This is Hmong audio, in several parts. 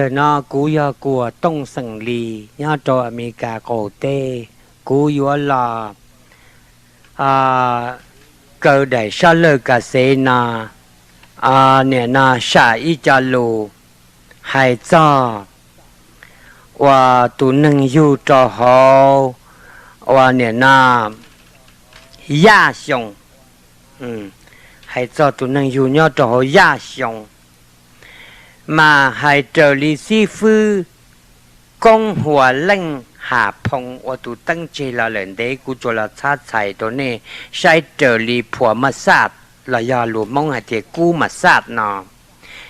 Ntawm no kuv yog Kuam Tooj xeem Lis nyob rau Amelikas qaum teb. Kuv yuav los kaw daim sab laj ka xev no, niam no sam ib co lus hais txog uas tus neeg yug rau hauv uas niam no Yaj Xyoo. Hais txog tus neeg yug nyob rau hauv Yaj Xyoo, mas hais raws li xib fwb Koob Huas Leej Ham Phoo ua tus teeb tseg los lawm ntev, kuv tsuas los txhab txhais rau nej saib raws li phua maj xaj los yog lus Hmoob hais tias kub mas xaj no.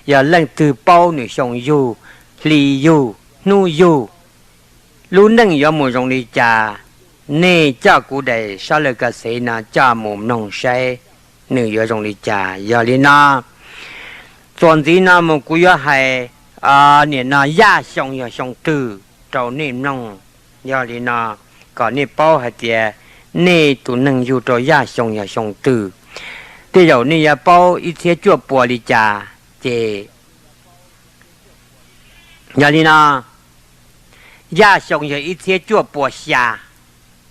Yog leej twg paub nws xyoo yug, hli yug, hnub yug, lub neej yuav mus zoo li cas, nej coj kuv daim sab laj ka xev no coj mus mloog saib nws yuav zoo li cas. Yog li no, txuas ntxiv no mus kuv yuav hais niam no Yaj Xyoo yog xyoo twg rau nej mloog. Yog li no, kom nej paub hais tias nej tus neeg yug rau Yaj Xyoo yog xyoo twg. Tej zaum nej yuav paub ib txhiab cuaj pua li cas ces, yog li no, Yaj Xyoo yog ib txhiab cuaj pua xya,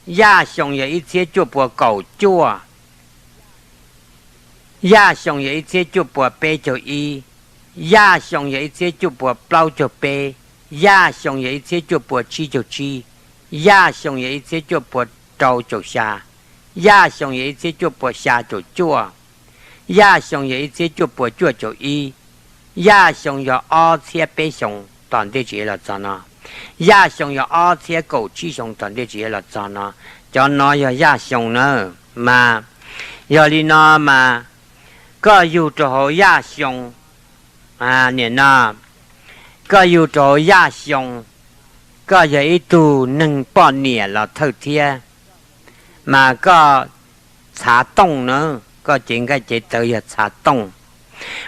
Yaj Xyoo yog ib txhiab cuaj pua kaum cuaj, Yaj Xyoo yog ib txhiab cuaj pua peb caug ib, Yaj Xyoo yog ib txhiab cuaj pua plaub caug peb, Yaj Xyoo yog ib txhiab cuaj pua tsib caug tsib, Yaj Xyoo yog ib txhiab cuaj pua rau caum xya, Yaj Xyoo yog ib txhiab cuaj pua xya caum cuaj, Yaj Xyoo yog ib txhiab cuaj pua cuaj caum ib, Yaj Xyoo yog ob txhiab peb xyoo tom ntej tsis los txog no, Yaj Xyoo yog ob txhiab kaum tsib xyoo tom ntej tsis los txog no. Cov no yog Yaj Xyoo na. Mas yog li no mas koj yug rau hauv Yaj Xyoo, niam no, koj yug rau hauv Yaj Xyoo, koj yog ib tug neeg poj niam los thawj thiab, mas koj txhav tooj na, koj cev nqaij cev tawv yog txhav tooj.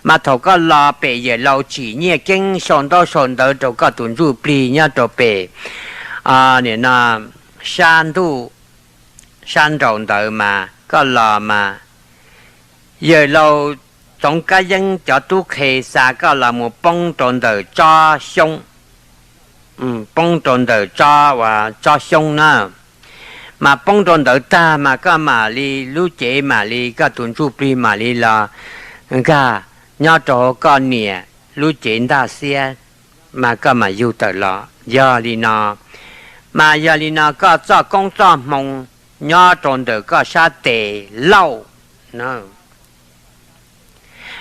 Mas thaum koj los pem yawm laus tsim nyiaj keeb sau ntaub sau ntawv rau koj tus ntsuj plig nyob rau pem, niam no, sab ntuj, sab nraud ntawd mas koj los mas yawm laus Txoov Kab Yeeb cov tub qhe xa koj los mus poob rau ntawm tsob xyoob, poob rau ntawm tsob uas tsob xyoob na. Mas poob rau ntawd tag mas koj mam li, lub cev mam li, koj tus ntsuj plig mam li los nkag nyob rau hauv koj niam lub cev ntaj xiab, mas koj mam yug tawm los. Yog li no, mas yog li no koj txoj koob txoj hmoo nyob rau ntawm koj sab tes lauj.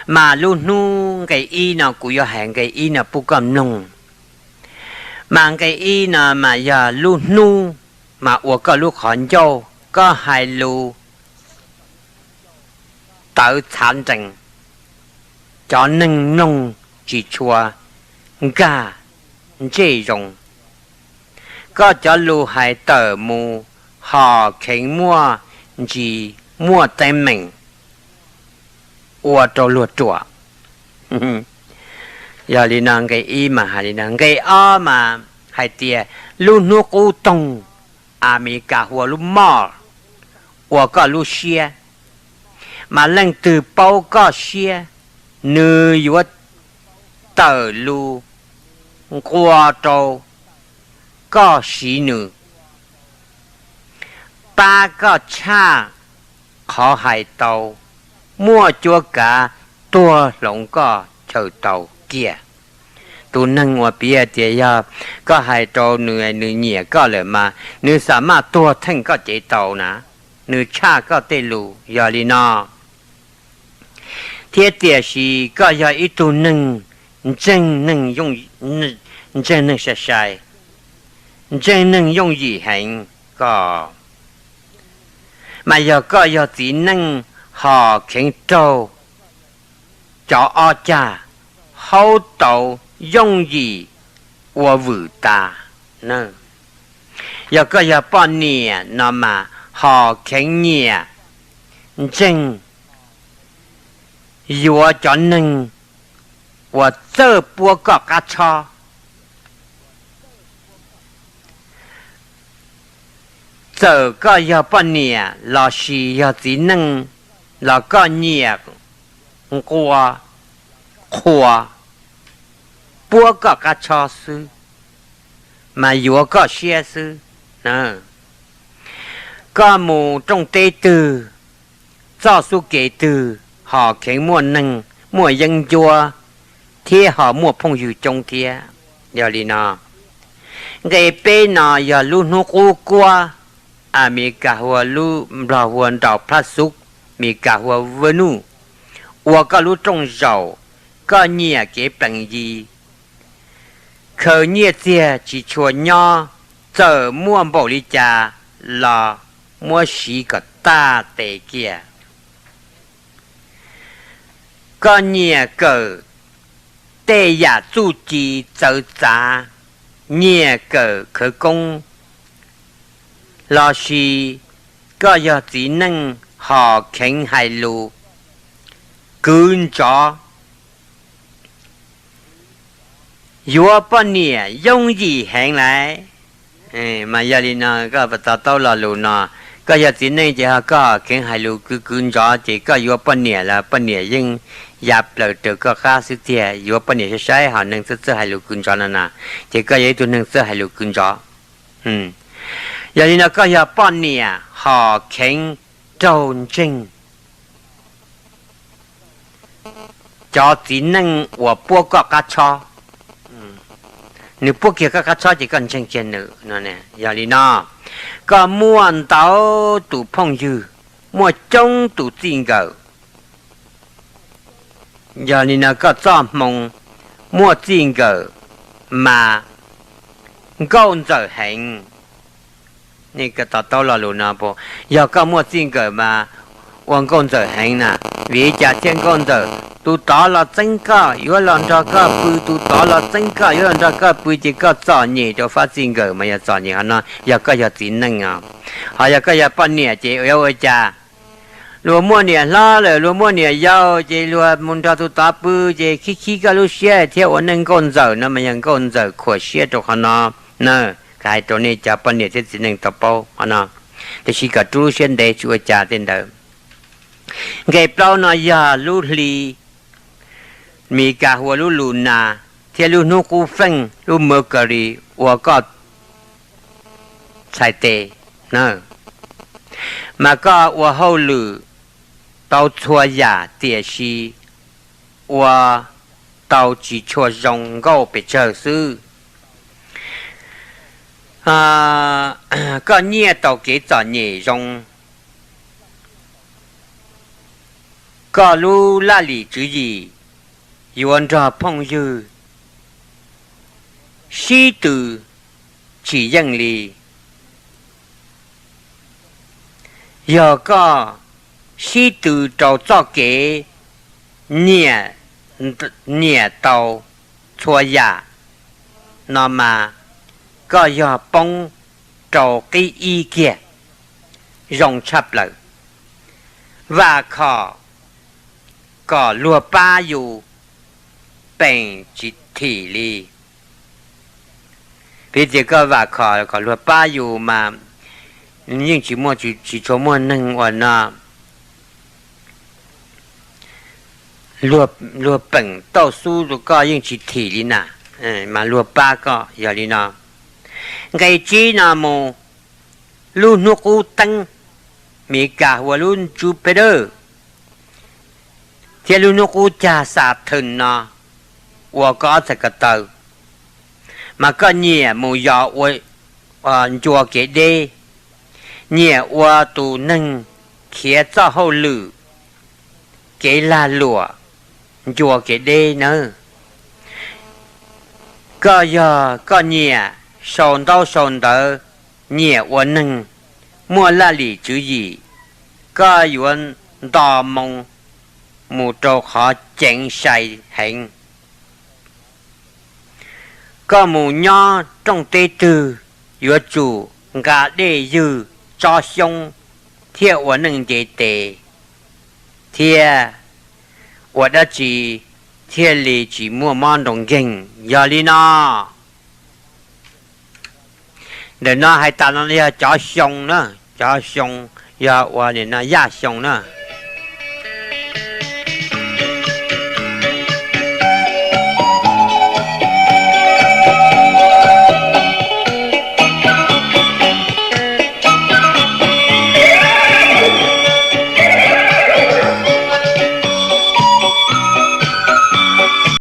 Mas lub hnub nqe ib no kuv yuav hais nqe ib no pub koj mloog. Mas nqe ib no mas yog lub hnub mas ua koj lub qhov ncauj, koj hais lus tawv txhav nrees, cov neeg mloog tsis tshua nkag ntsej zoo. Koj cov lus hais tawm mus hom kheev muaj ntsis muaj teeb meem ua rau luag ruam. Yog li no nqe ib mas hais li no, nqe ob mas hais tias lub hnub qub toog, Amelikas hu ua lub moj, ua koj lub siab. Mas leej twg paub koj siab, nws yuav tawm lus nqua rau koj siv nws, pab koj tshaj qhov hais tau, muaj cuab kav tuag hloov koj chaw tau kiag. Tus neeg uas piav tias yog koj hais rau nws, nws nyiam koj lawm mas nws xam maj tuag theej koj cev tau na, nws tshaj koj tej lus. Yog li no thiab, tiam sis koj yog ib tug neeg ntseeg neeg, ntseeg neeg sai sai, ntseeg neeg yooj yim heev koj. Mas yog koj yog txiv neej hom kheev raug cov ob cag, haub tau yooj yim ua vwm tas. Yog koj yog poj niam no mas hom kheev nyiam ntseeg yuav cov neeg uas txawj puab koj qab tshob. Txawm koj yog poj niam lossis yog txiv neej los koj nyiam nqua qhua puab koj qab tshob xwb, mas yuav koj siab xwb. Koj mus rooj teb twg, txoj xub kev twg, ho kheev muaj neeg, muaj yeeb ncuab, thiab ho muaj phooj ywg coob thiab. Yog li no, nqe peb no yog lub hnub qub kuab, Amelikas hu ua lub, Nplog hu ua nraus plab xub, Meskas hu ua Venus, ua koj lub rooj zaum, koj nyiam kev plees yig, khaws nyiaj txiag tsis tshua nyob, txawm muaj npaum li cas los muab siv kom tag tes kiag. Koj nyiam kawm tej yam txuj ci txawv txav, nyiam kawm khawv koob, lossis koj yog txiv neej ho kheev hais lus kwv ntsov, yuav poj niam yooj yim heev lawm. Mas yog li no koj to taub lo lus no, koj yog txiv neej ces ho koj kheev hais lus kwv kwv ntsov ces koj yuav poj niam los poj niam yeej ya plaws raws koj qab xwb tiag. Yuav poj niam saib saib ho neeg txawj txawj hais lus kwv ntsov no na, ces koj yog ib tug neeg txawj hais lus kwv ntsov. Yog li no koj yog poj niam ho kheev raug ntseeg cov txiv neej uas puab koj qab tshob. Nws puab kiag koj qab tshob ces koj ntseeg kiag nws. Yog li no, koj muaj ntau tus phooj ywg, muaj coob tus txij nkawm. Yog li no koj txoj hmoo muaj txij nkawm mas nkauj ntxawm heev. Nej to taub lo lus no puas? Yog koj muaj txij nkawm mas ua nkauj ntxawm heev na. Vim li cas thiaj nkauj ntxawm? Tus tod los txeeb koj, yuav los nrog koj pw, tus tod los txeeb koj, yuav los nrog koj pw, ces koj txom nyem rau fab txij nkawm mas yog txom nyem. Ho no yog koj yog txiv neej os. Ho yog koj yog poj niam ces yuav ua cas? Luag muaj niam hlob lawm, luag muaj niam yau, ces luag mus nrog tus tod pw, ces khib khib koj lub siab thiab ua neej nkauj ntxawm no mas yog nkauj ntxawm khuam siab rau qhov no na. Hais rau nej cov poj niam thiab txiv neej tau paub qhov no, tiam sis kom rub lub siab ntev tsis ua cas tej ntawd. Nqe plaub no yog lub hli, Meskas hu ua lub lus nas, thiab lub hnub qub feej, lub Mercury, ua koj txhais tes na. Mas koj ua hauj lwm tau txhua yam tiam sis ua tau tsis tshua zoo nkauj pes tsawg xwb. Koj nyiaj tau kev txom nyem zoo, koj lub laj lim tswv yim yuav nrog phooj ywg sib tw tsis yeej li. Yog koj sib tw rau txoj kev nyiam, nyiam tau txhua yam no mas koj yog poob rau qib ib kiag zoo tshaj plaws. Vam khom kom luag pab yus peem tsis thim li. Piv txwv koj vam khom kom luag pab yus mas yeej tsis muaj, tsis tshua muaj neeg uas no luag peem tauj xub rau koj yeej tsis thim li na, mas luag pab koj yog li no. Nqe tsib no mus, lub hnub qub teeb, Meskas hu ua lub Jupiter, thiab lub hnub qub cag Saturn no ua koj ob txhais ko taw, mas koj nyiam mus yos ua ncua kev deb, nyiam ua tus neeg khiav txoj hauj lwm kev lag luam ncua kev deb nawb. Koj yog koj nyiam sau ntaub sau ntawv, nyiam ua neeg, muaj laj lim tswv yim, koj yuav nto moo mus rau qhov ceev sai heev. Koj mus nyob rooj teb twg yuav tsum nqa dej ywg tsob xyoob thiaj ua neej nce tes, thiab ua dab tsi thiaj li tsis muaj mob nroo nkeeg. Yog li no, ntawm no hais tas no yog cov xyoo na, cov xyoo yog ua nim no yaj xyoo na.